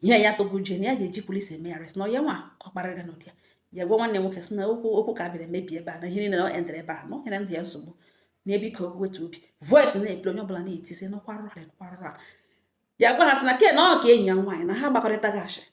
ihe ya tụgo uche na ya ga-eji polisi eme arrest na ya nwa ka ọ kparịrị n'ụdị ya. Ya gwa nwanne nwoke sị na okwu okwu ka a bịara emebi ebe a, na ihe niile na ọ entere ebe a na o nyere ndụ ya nsogbu, na ebe ike wetu obi voice na-epele onye ọbụla na-etisi n'ọkwa arụrụ n'ọkwa arụrụ. Ya gwa ha sị na ke na ọ ka enyi ya nwaanyị na ha gbakọrịtaghị ashịrị.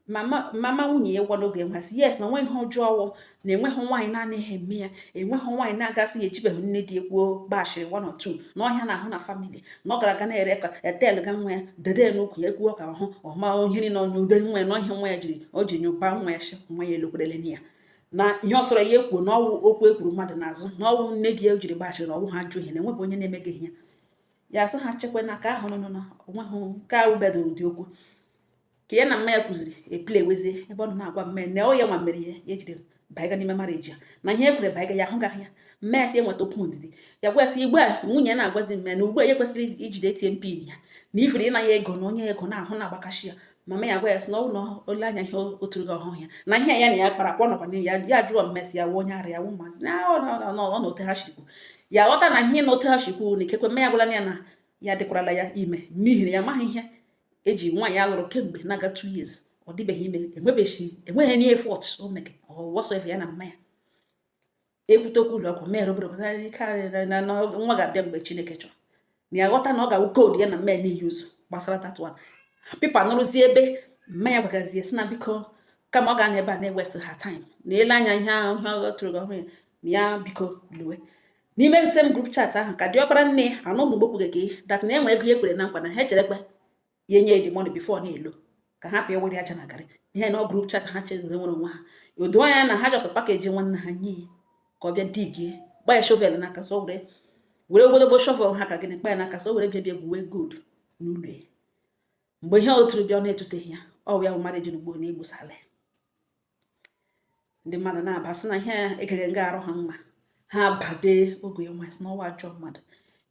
Mama mama nwunye ya gwa n'oge nwa sị yes, na onweghị ihe ọjọọ ọwụ na enweghị nwaanyị na-anaghị eme ya, enweghị nwaanyị na-agasị ya ejibeghị nne di ekwuo gbashịrị one or two na ọhịa na-ahụ na family, na ọ gara aga na-ere ka etel ga nwa ya dede n'ukwu ya ekwuo ka ọhụ ọma ihe niile onye ude nwa ya na ọhịa nwa ya jiri o ji nyụba nwa ya shi nwa ya elokwerele ya na ihe ọ sọrọ ya ekwuo na ọwụ okwu ekwuru mmadụ n'azụ na ọwụ nne di ya jiri gbashịrị na ọwụ ha ajụ ihe na enwebụ onye na-emeghị ihe ya. Sị ha chekwa na aka ahụ nọ na onweghị nke ahụ bedo ụdị okwu ka ya na mma ya kwuziri eplay wezie ebe ọ nọ na-agwa mma ya na ọ ya nwa mere ya ya ejiri baiga n'ime marriage ya, na ihe ekwere baiga ya ahụgaghị ya. Mma ya sị enweta okwu ndidi, ya gwa ya sị igbe a nwunye ya na-agwazi mma ya na ugbu a ya kwesịrị ijide ATM pin ya na ifiri ịna ya ego na onye ego na-ahụ na-agbakashi ya. Mama ya gwa ya sị na ọ na ole anya ihe o turu gị ọhụụ ya na ihe ya na ya kpara akwa nọkwa n'ime ya. Ya jụọ mmesi ya wụ onye ara ya wụ maazị na ọ na ote ha shikwu ya ghọta na ihe na ote ha shikwu na ikekwe mma ya gwara ya na ya dịkwarala ya ime, n'ihi na ya amaghị ihe eji nwaanyị alụrụ kemgbe na-aga 2 years ọ dịbeghị ime, enwebeghị enweghị any effort o mege or whatsoever. Ya na mma ya ekwute okwu ụlọ ọgwụ mere obere ọbụla ike na nwa ga-abịa mgbe Chineke chọrọ, na ya ghọta na ọ ga-awụ code ya na mma ya na-eyi ụzọ gbasara that one. Pipa nụrụzie ebe mma ya gwagazie sị na biko, kama ọ ga-anọ ebe a na-ewest her time na ele anya ihe ahụ ihe ọ tụrụ gị ọhụrụ ya na ya biko luwe. N'ime same group chat ahụ ka diọkpara nne anụ mgbe okwu gị that na enwere ego ya ekwere na nkwa na ha echerekwe ya enye the money before na-elo ka ha pịa were aja na garị ihe na ọ group chat ha chere nwere onwe ha odo anya na ha just package nwanne ha nye ya ka ọ bịa digie gba ya shovel n'aka, so were were ogologo shovel ha ka gịnị kpa ya n'aka, so were bịa bịa gwuwe gold n'ụlọ ya. Mgbe ihe oturu bịa ọ na-etuteghị ya, ọ ya bụ marriage n'ugbo na egbusala ya. Ndị mmadụ na-aba sị na ihe egeghị nga arụ ha mma, ha bade oge nwa sị na ọwa ajọ mmadụ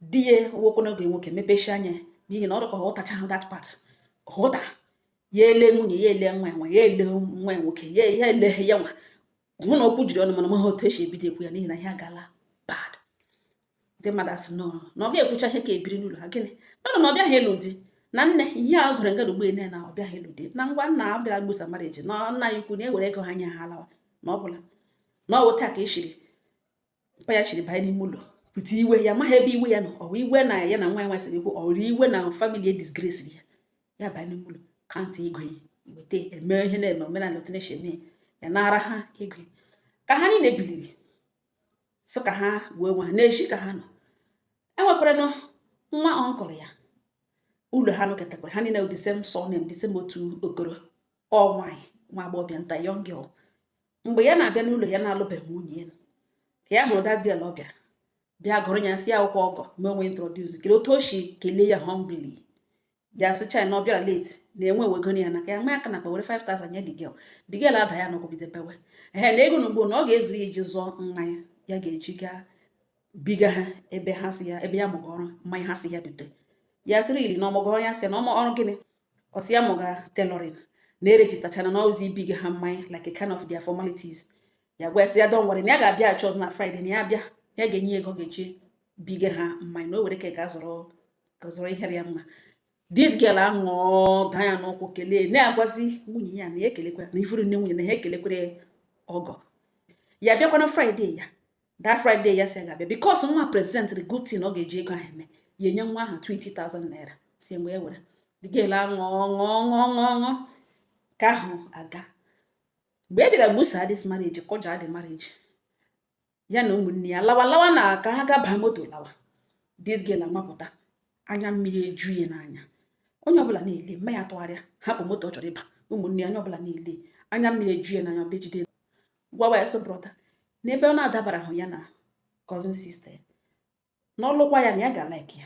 di ya nwoke n'oge nwoke mepechi anya, n'ihi na ọ dịka ọ ghọtachaghị that part, ghọtara Ya ele nwunye ya, ele nwa ya nwa ya, ele nwa ya nwoke ya, ya ele ya nwa, hụ na okwu jiri ọnụ, mana maghị otu esi ebido ekwu ya, n'ihi na ihe agala bad. Ndị mmadụ asị nọ na ọ ga-ekwucha ihe ka ebiri n'ụlọ ha. Gịnị nọ na ọ bịaghị ịlụ di na nne ihe a gwara nga ugbo na ọ bịaghị ịlụ di na ngwa nna ọ bịara gbusa marriage na nna ya ukwu na ewere ego ha nye ha lawa, na ọ bụla na ọ wụta ka eshiri mpa ya chiri banye n'ime ụlọ pụta. Iwe ya amaghị ebe iwe ya nọ. Ọ bụ iwe na ya na nwa ya nwa siri ekwu, ọ were iwe na family e disgrace ya. Ya banye n'ime ụlọ, count ego ya, weta eme ihe na-eme omenala otu na-esi eme ya, nara ha ego ka ha niile biliri so ka ha gbuo onwe ha n'echi ka ha nọ. Enwekwaranụ nwa uncle ya ụlọ ha nọkọtakwara ha niile, the same surname, the same otu okoro ọ nwaanyị, nwa agbọghọbịa nta, young girl. Mgbe ya na-abịa n'ụlọ ya na-alụbeghị nwunye ya, ka ya hụrụ that girl, ọ bịara bịa gụrụ ya, si akwụkwọ ọgọ ma onwe introduce, kele otu o si kelee ya humbly. Ya sị chai na ọ bịara late na-enwe wego ya na ka ya nwee aka na akpa were 5000 nye the girl. The girl ada ya n'ụkwụ, bido bewe ehe na ego n'ugbo na ọ ga-ezuru ya iji zụọ mmanya ya ga-eji gaa biga ha ebe ha si ya, ebe ya mụga ọrụ mmanya ha si ya bute. Ya sịrị ili na ọmụga ọrụ, ya sị na ọmụ ọrụ gịnị? Ọ sị ya mụga tailoring, na eregistachara na ozi ibiga ha mmanya, like a kind of their formalities. Ya gwa sị ya don't worry, na ya ga-abịa chọọchị na Friday, na ya bịa ya ga-enye ego ọ ga-eji biga ha mmanya, na o were ka ga zụrụ ka zụrụ ihere ya mma. This girl aṅụọ daa ya n'ụkwụ, kelee, na-agwazi nwunye ya na ya ekelekwa na ifuru nne nwunye na ha ekelekwere ọgọ ya. Bịakwana Friday ya, that Friday ya si ya ga-abịa, because nwa present the good thing ọ ga-eji ego ahụ eme. Ya enye nwa ahụ 20,000 naira, si mgbe e were. The girl aṅụọ, ṅụọ, ṅụọ, ṅụọ, ṅụọ ka ahụ aga. Mgbe e bịara gbusaa this marriage, kọjaa the marriage, ya na ụmụnne ya lawa lawa na ka ha ga baa moto lawa, this girl amapụta, anya mmiri eju ya n'anya. Onye ọbụla na-ele mma ya tụgharịa hapụ moto ọ chọrọ ịba. Ụmụnne ya, onye ọbụla na-ele, anya mmiri eju ya n'anya. Bịa jide gwawa ya sị brother, n'ebe ọ na-adabara ahụ ya na cousin sister ya na ọlụkwa ya na ya ga-like ya.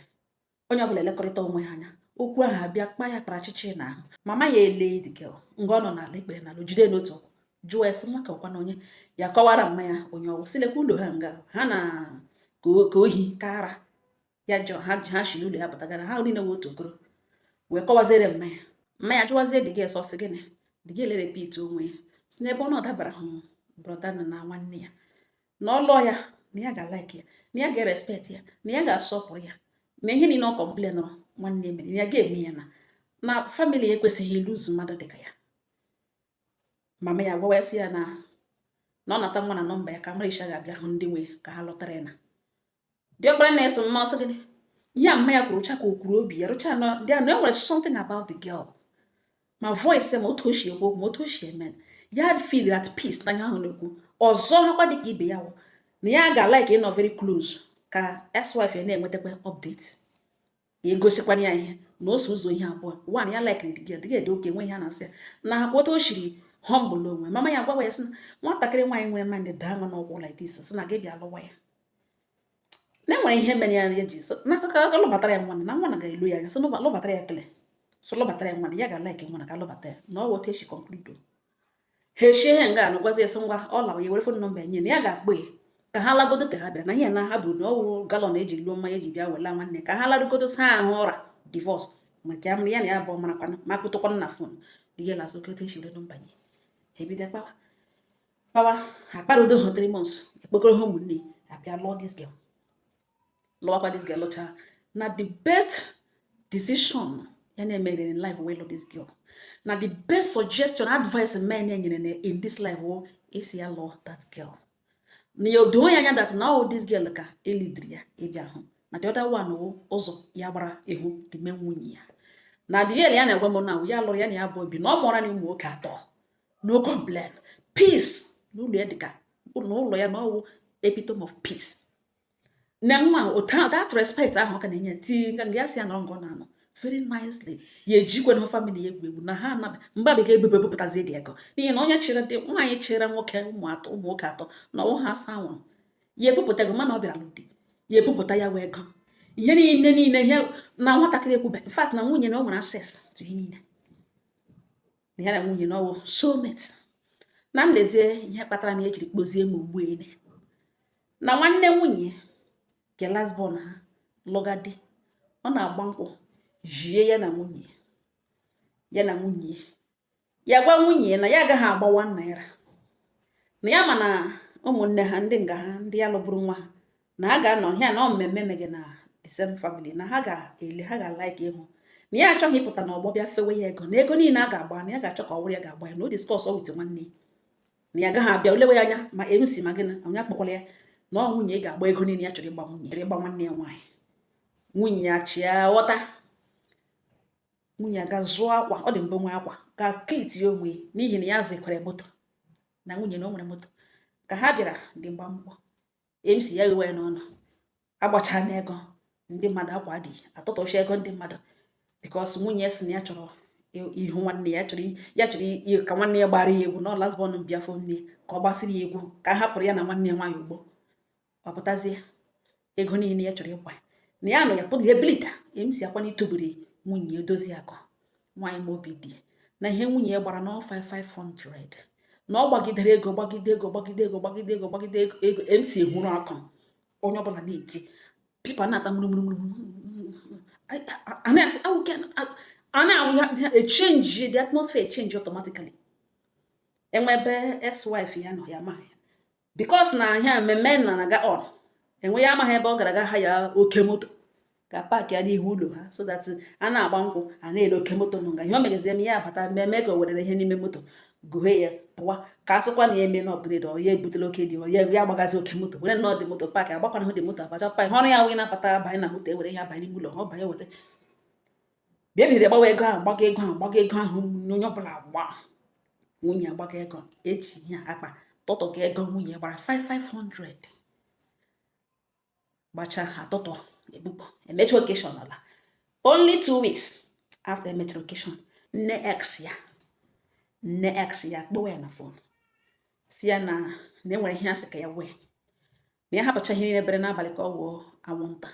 Onye ọbụla elekọrịta onwe ha anya. Okwu ahụ abịa kpa ya kpara achịchị n'ahụ. Mama ya ele the girl nga ọ nọ n'ala, ikpere n'ala, jide n'otu ụkwụ, jụọ ya sị nwa ka ọkwa na onye ya. Kọwara mma ya onye ọwụ, sị lekwa ụlọ ha nga ha na ka ohi ka ara ya jọ ha ha shi n'ụlọ ya pụtagara ha niile wee otu okoro wee kọwaziere mma ya. Mma ya jụwazie the girl sọsị gịnị. The girl repeat onwe ya, si n'ebe ọ na-ọdabara hụ brother na nwanne ya na ọ lụọ ya, na ya ga-like ya, na ya ga-respect ya, na ya ga-asọpụrụ ya, na ihe niile ọ complainụrụ nwanne mere na ya ga-eme ya, na family ekwesịghị ịlụzu mmadụ dịka ya. Mama ya gwawa ya sị ya na ọ nata nwa na nọmba ya ka mara ga-abịa hụ ndị nwe ka ha lọtara ya. Na diọkpara na-eso mma ọsọ gịnị ihe a mma ya kwuru, rụcha ka o kwuru obi ya rụcha na dị anụ. Enwere something about the girl, ma voice ya, ma otu o si ekwu okwu, ma otu o si eme ya, feel at peace na ihe ahụ na-ekwu. Ọzọ hakwa dịka ibe ya wụ na ya ga-like ịnọ very close ka ex-wife ya na-enwetakwa update, ya egosikwana ya ihe na o so ụzọ ihe abụọ. One, ya like the girl, the girl dị oke nwe ihe a na-asị ya na akwa otu o shiri humble onwe. Mama ya gwawa ya sị na nwatakịrị nwaanyị nwere mind daa ṅụ n'ụkwụ like this, sị na gị bịa lụwa ya, na enwere ihe mere ya ya ji na sị ka lụbatara ya nwa, na nwa na ga-elu ya anya, sị lụbatara ya kele, so lụbatara ya nwa, ya ga-like nwa na ka lụbata ya. Na ọ wụ otu esi conclude ha eshie ihe nga na gwazi ya sị ngwa, ọ lawa, ya were phone number ya nye na ya ga-akpọ ya ka ha lagodo ka ha bịara na ihe na ha bụ na ọ wụ gallon eji lụọ mmanya eji bịa wela nwanne ka ha larugodo saa ahụ ụra divorce maka ya ya na ya abụọ marakwanụ ma kpụtụkwanụ na phone. Dị ya lazụ otu esi were nọmba nye ha, ebido kpawa kpawa ha kparodo ha 3 months, ekpekọrọ ha ụmụnne abịa lụọ this girl, lụwakwa this girl, lụcha. Na the best decision ya na-emere in life wee lụ this girl, na the best suggestion, advice men ya nyere na in this life wụ isi ya lụọ that girl, na ya doo ya anya that na ọ this girl ka elidiri ya ịbịa hụ na the other one wụ ụzọ ya gbara ịhụ the main nwunye ya. Na the girl ya na-agwa m na ya lụrụ ya na ya bụ obi na ọ mụọra na ụmụ nwoke atọ, no complain, peace n'ụlọ ya, dịka n'ụlọ ya na ọwụ epitome of peace. Na nwa otu that respect ahụ ọ ka na-enye ti nga ya si ya nọrọ nga ọ na-anọ very nicely, ya ejikwa na family ya egwu egwu na ha anaba mgbe abịa ga-ebube ebupụtazie dị ego, n'ihi na onye chịrị dị nwaanyị chịrị nwoke ụmụ atọ, ụmụ nwoke atọ na ọwụ ha asa nwụrụ, ya ebupụta ego, mana ọ bịara lụ di, ya ebupụta ya wee ego ihe niile niile ihe na nwatakịrị ekwube. In fact, na nwunye na o nwere access to ihe niile, na ya na nwunye na ọwụ soulmate. Na m lezie ihe kpatara na ejiri kpozie m ugbu ene na nwanne nwunye nke last born ha lụga di, ọ na-agba nkwụ jie ya na nwunye ya na nwunye Ya gwa nwunye ya na ya agaghị agba ₦1, na ya ma na ụmụnne ha, ndị nga ha, ndị ya lụburu nwa ha, na ha ga-anọ ya na ọ mmemme mege na the same family, na ha ga-ele, ha ga-like ịhụ na ya achọghị ịpụta n'ọgbọ bịa fewe ya ego, na ego niile a ga-agba, na ya ga-achọ ka ọ wụrụ ya ga-agba ya, na o discuss with nwanne ya, na ya agaghị abịa olewe ya anya ma MC ma gịnị, onye akpọkwala ya, na ọ nwunye ga-agba ego niile ya chọrọ ịgba nwunye, chọrọ ịgba nwanne ya nwaanyị. Nwunye ya chịa ghọta. Nwunye ga zụọ akwa, ọ dị mbụ nwe akwa ka kit ya onwe, n'ihi na ya zikwara moto na nwunye na o nwere moto. Ka ha bịara dị mgba mkpọ, MC ya ghewe n'ọnụ, agbacha n'ego ndị mmadụ, akwa dị atụtụcha ego ndị mmadụ, because nwunye si na ya chọrọ ihu nwanne ya, chọrọ ya, chọrọ ka nwanne ya gbara ya egwu na ọ last born bịafọ nne, ka ọ gbasiri ya egwu, ka a hapụrụ ya na nwanne ya nwaanyị ugbo. Ọ pụtazie ego niile ya chọrọ ịgba na ya nọ ya pụta ebilita. MC akwa na itobiri nwunye edozi akụ nwaanyị ma obi dị na ihe nwunye ya gbara na 5500, na ọ gbagidere ego, gbagide ego, gbagide ego, gbagide ego, gbagide ego, ego MC hụrụ ọkụ, onye ọbụla na-eti pipa na-ata mụrụmụrụ, a na-asị a na-awụ ya, echange the atmosphere, change automatically. Enwe ebe ex-wife ya nọ, ya amaghị ya, because na ihe mmemme na na-aga on, enwe ya amaghị ebe ọ gara aga ha ya oke moto ga park ya n'ihu ụlọ ha, so that a na-agba nkwụ, a na-ele oke moto nọ nga. Ihe o megazi eme, ya abata mmemme ka o werere ihe n'ime moto gụghe ya pụwa, ka a sịkwa na ya eme na upgrade, ọ ya ebutela oke dị, ọ ya ya agbagazi oke moto, were nnọọ dị moto park, agbakwana hụ dị moto abacha pa ọrụ ya wee na-apata, banye na moto, ewere ihe abanye n'ime ụlọ ha, ọ banye weta bịa bidoro gbawa ego ahụ, gbaga ego ahụ, gbaga ego ahụ, onye ọbụla gba nwunye agbaga ego eji ihe akpa tụtụga ego nwunye gbara 5500, gbacha atụtụ ebupụ. Emecha occasion ala, only 2 weeks after emechara occasion, nne ex ya, nne ex ya kpọwa ya na phone, si ya na enwere ihe asị ka ya wee na ya hapụcha ihe niile bere n'abalị ka ọ wụọ anwụnta,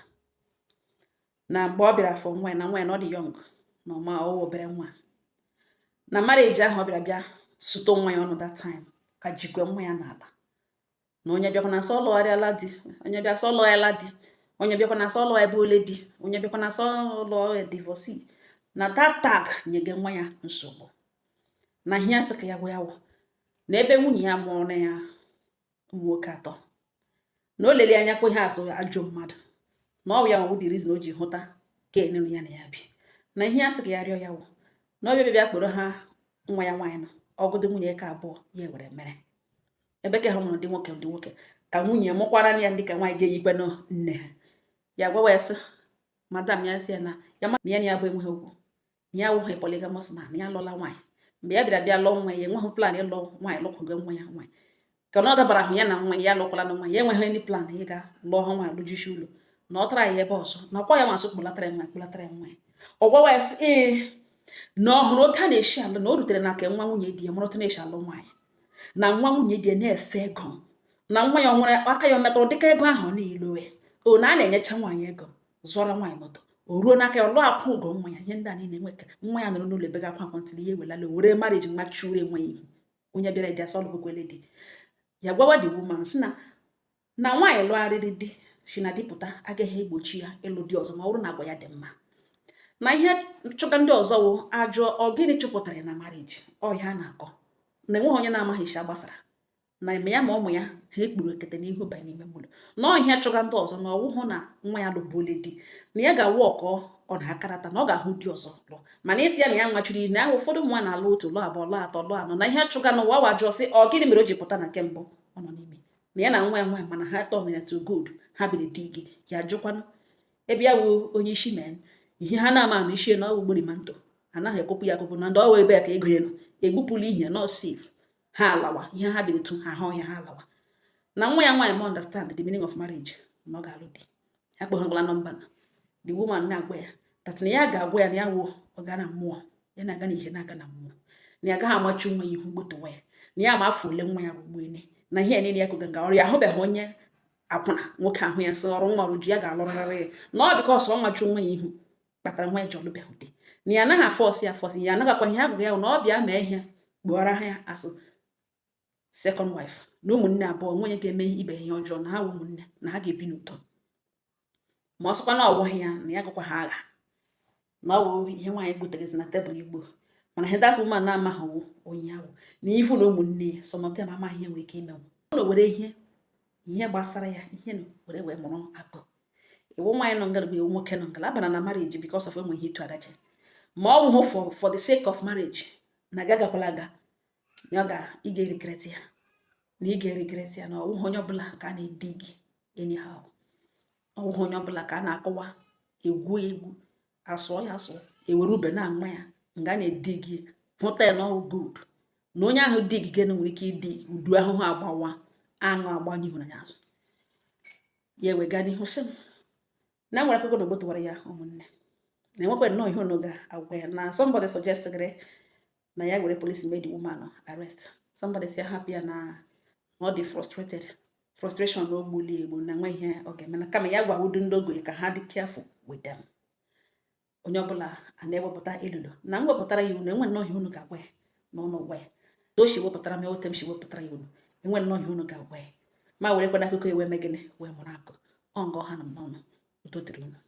na mgbe ọ bịara afọ nwa ya na nwa ya na ọ dị young, na ọma ọwụ obere nwa, na marriage ahụ ọ bịara bịa suto nwa ya ọnụ that time, ka jikwe nwa ya n'ala, na onye bịakwa na asọ lụgharịala di, onye bịa sọ lụgharịala di, onye bịakwa na asọ lụọ ebe ole di, onye bịakwa na asọ lụọ divorce, na that tag nyege nwa ya nsogbu, na ihe asị ka ya gwa ya wụ na ebe nwunye ya mụrụ ya ụmụ nwoke atọ, na o lelie anya kwa ihe azụ ajọ mmadụ, na ọ bụ ya nwa the reason o ji hụta ken ya na ya bi, na ihe asị ka ya rịọ ya wụ na ọ bịa bịa kpọrọ ha nwa ya nwaanyị nọ ọgụdụ nwunye ka abụọ ya were mere ebe ka ha mụrụ ndị nwoke, ndị nwoke ka nwunye mụkwara ya, ndị ka nwaanyị ga-eyikwe nne ha. Ya gwawa ya sị madam, ya sị ya na ya ma na ya na ya bụ enweghị okwu, na ya awụghị polygamous man, na ya alụọla nwaanyị mgbe ya bịara bịa lụọ nwa ya, enweghị plan ịlụ nwaanyị lụkwago nwa ya nwaanyị, ka na ọ dabara ahụ ya na nwa ya alụkwala na nwa ya, enweghị any plan ịga lụọ ha nwaanyị lụjuchi ụlọ, na ọ tara ya ebe ọzọ, na ọkwa ya masị kpụlatara ya nwa, kpụlatara ya nwa ya. Ọ gwawa ya sị ee, na ọ hụrụ otu a na-esi alụ, na o rutere na nke nwa nwunye di ya, mụrụ otu na-esi alụ nwaanyị, na nwa nwunye di ya na-efe ego, na nwa ya nwere aka ya metụrụ dịka ego ahụ ọ na-elo ya o, na a na-enyecha nwaanyị ego, zụọrọ nwaanyị moto, o ruo n'aka ya, ọ lụọ akwa ugo nwa ya. Ihe ndị a niile nwe ka nwa ya nọrọ n'ụlọ ebe ga akwa akwa ntịrị ya, ewelala were marriage machiure nwa ya ihu. Onye bịara dị asọ ọlụbụkwele di ya, gwawa the woman sị na nwaanyị lụgharịrị di si na dipụta agaghị egbochi ya ịlụ di ọzọ, ma ọ bụrụ na agwa ya dị mma, na ihe chụga ndị ọzọ wụ ajụọ ọ gịnị chụpụtara ya na marriage, ọ ihe a na-akọ na enweghị onye na-amaghị isi agbasara na eme ya, ma ụmụ ya ha ekpuru ekete n'ihu banye n'ime ụlọ, na ọ ihe chụga ndị ọzọ, na ọwụhụ na nwa ya lụbuole di, na ya ga-awụ ọkọ ọ na-akarata na ọ ga-ahụ di ọzọ lụọ, mana isi ya na ya nwachiri na ya ụfọdụ ụmụ nwaanyị na-alụ otu, lụọ abụọ, lụọ atọ, lụọ anọ, na ihe chụga n'ụwa wa jụọ sị ọ gịnị mere o ji pụta na nke mbụ ọ nọ n'ime, na ya na nwa ya nwaanyị, mana ha tọ ya to good, ha biri di gị ya jụkwanụ ebe ya wụ onye isi men ihe ha na-ama ama isi na ọwụ gborimanto, anaghị ekwupụ ya akwụpụ na ndị ọwụ ebe a ka ego ya nọ egbupụla ihe nọ safe, ha alawa ihe ha biri tụ ha ha ọhịa ha alawa, na nwa ya nwaanyị ma understand the meaning of marriage, na ọ ga-alụ di ya kpọghagwala nọmba na the woman na-agwa ya that na ya ga-agwa ya na ya wụ ọga na mmụọ ya na-aga n'ihe na-aga na mmụọ, na ya agaghị amachi nwa ya ihu gbotowa ya, na ya ma afọ ole nwa ya rugbuene, na ihe niile ya koga nga ọrụ ya ahụbeghị onye akwụna nwoke ahụ ya sị ọrụ nwa ọrụ ji ya ga-alụrịrị ya, na ọ because ọ machu nwa ya ihu kpatara nwa ya ji ọlụbeghị di, na ya anaghị aforce ya aforce ya, anaghịkwa ihe agụgụ ya na ọ bịa mee ihe kpụọra ha ya asụ second wife, na ụmụnne abụọ nwunye ga-eme ibe ihe ọjọọ, na ha wụ ụmụnne, na ha ga-ebi n'udo, ma ọ sịkwa na ọ bụghị ya, na ya gụkwa ha agha, na ọ bụ ihe nwaanyị gbutegezi na tebụl igbo. Mana ihe that woman na-amaghị onye ahụ na ifu na ụmụnne ya, some of them amaghị ihe nwere ike imenwu. Ọ were ihe gbasara ya, ihe were wee mụrụ akụ. Iwu nwaanyị nọ ngala bụ iwu nwoke nọ ngala abara na marriage because of enwe ihe ịtụ agachi, ma ọ bụghị for the sake of marriage na agagakwala aga na ọ ga ị ga-regret ya, na ị ga-regret ya, na ọwụghị onye ọbụla ka a na-edi gị anyhow, ọwụghị onye ọbụla ka a na-akọwa egwu egwu asụọ ya asụọ ewere ube na-ama ya nga a na-edi gị. Hụta ya na ọwụ good na onye ahụ dig gị nwere ike ịdị udu ahụhụ agbawa aṅụ agbanye ihu na azụ ya. Ewega n'ihu sị m na nwere akụkọ na ogbotowara ya ụmụnne na enwekwa nnọọ ihe unu ga-agwa ya, na somebody suggest gịrị na ya were police made the woman arrest. Somebody si hapụ ya na ọ dị frustrated, frustration na ogbuli egbu na nwe ihe ọ ga-eme, na kama ya gwa udu ndị ogoye ka ha dị careful with them. Onye ọbụla a na-ewepụta ilulo na m wepụtara ya unu, enwe nnọọ ihe unu ga-agwa ya na ụnụ gwa ya o si wepụtara m ote m si wepụtara ya unu, enwe nnọọ ihe unu ga-agwa ya. Ma werekwana akụkọ ewe mee gịnị wee mụrụ akụ ọ nga ọha nọ m n'ọnụ. Udo dịrị unu.